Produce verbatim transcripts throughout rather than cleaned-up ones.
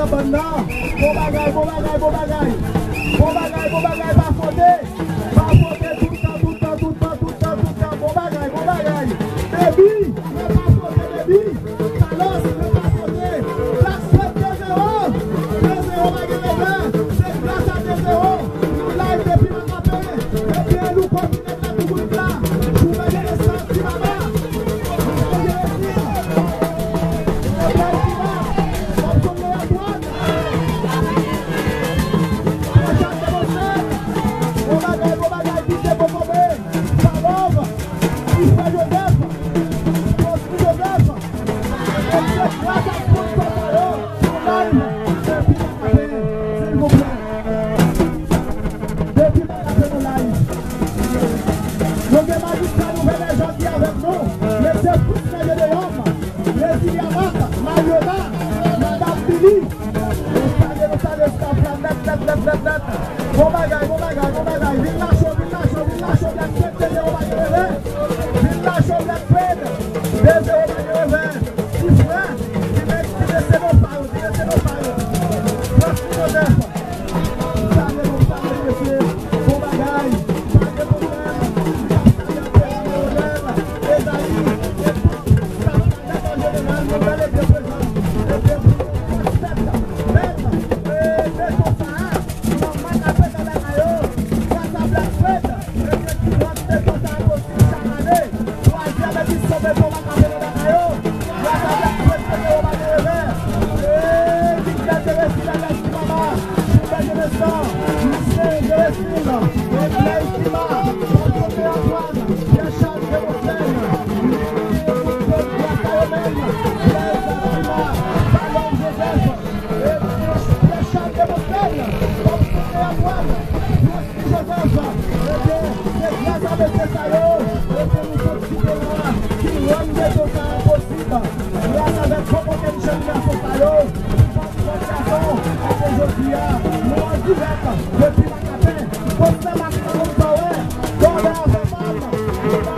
Bann nan, bon bagay, bon bagay, bon bagay. Bon bagay, bon bagay, pa fwote. Pa fwote tout tan, tout tan, tout tan, tout tan, tout tan. Bon bagay, bon bagay. Baby, men pa fwote, baby. Carlos, men pa fwote. Black Sweat de zewo. De zewo, pa gen revè. Se gras a de zewo. Nou live depi Makapen. Depi Louko. Silvouplè. Depi Makapen nou live. Nou gen majistra Nouvèlè Jòdi avèk nou. Mesye Fritz Nèg de Yòm, Lezili Amat, Mariona, Madam Lili. Nou salye, nou salye staff la nèt, nèt, nèt, nèt, nèt. Bon bagay, bon bagay, bon bagay. Vin la cho, vin la cho, vin la cho, Black Fred, de zewo pa gen revè. Vin la cho, Black Fred, de zewo pa gen revè. Ti frè, ti nèg, ti mesye nou pa yo, ti mesye nou pa yo. Francis Joseph. Salye nou, salye nou, mesye. Bon bagay. Pa gen pwoblèm. M ap salye anpil Leonel, Ezayi, e tout staff la nèt an jeneral, nou bèl e byen prezan. E byen prezan. Fèt, bèl, e, beton sa a, manman k ap fèt nan lakay yo, gras a Black Fred. Ebyen, ti rad beton sa a posib chak ane. Twazyèm edisyon beton Makapen nan lakay yo. Gras a Black Fred, beton yo pa gen revè. Ey, Big Bèl Jeresi, Bèl Ti Mama, Bèl Jeresi, Misye Jeresi, e Blaise Sima, Bòl Kote Antwàn, Pierre Charles Demosthène, gras a yo menm, Blaise Sima, Salòm Joseph, e Pierre Charles Demosthène, Bòl Kote Antwàn, Joseph, ebyen, se gras a mesye sa yo, ebyen, nou sot site yo a, ki rann beton sa a posib. Gras avèk Coco Kenchon, gason sa yo, ki fè ti jèn gason, ebyen, jodi a, nou an dirèk depi Makapen. Poste Makapen, nou pa wè, dòlè avè pam, dòlè la,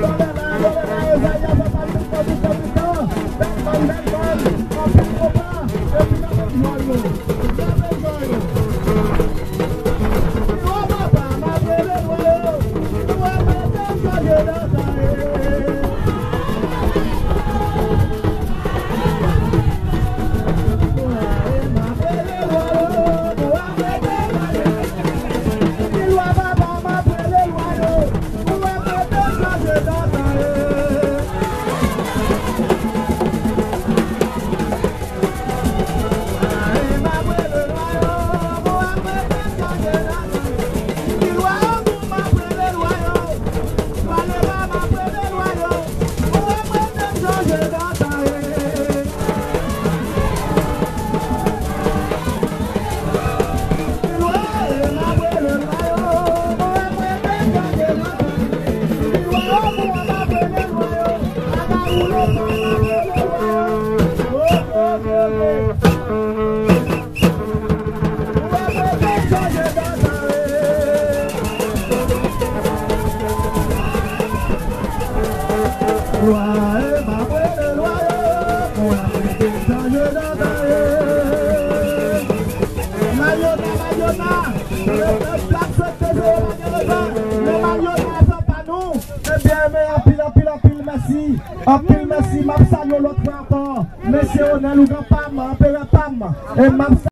dòlè la, dòlè la, Ezayi avè pam, tout tan, tout tan, tout tan, bèl bann, bèl bann, anpil konpa, epi n ap enjoy nou. Mariona, Mariona, Black Fred de zewo pa gen revè, men Mariona fè pa nou. Ebyen, men anpil, anpil, anpil mèsi. Anpil mèsi, m ap salye w lòt fwa ankò. Mesye Onèl, ougan pa m, anperè pa m. E m ap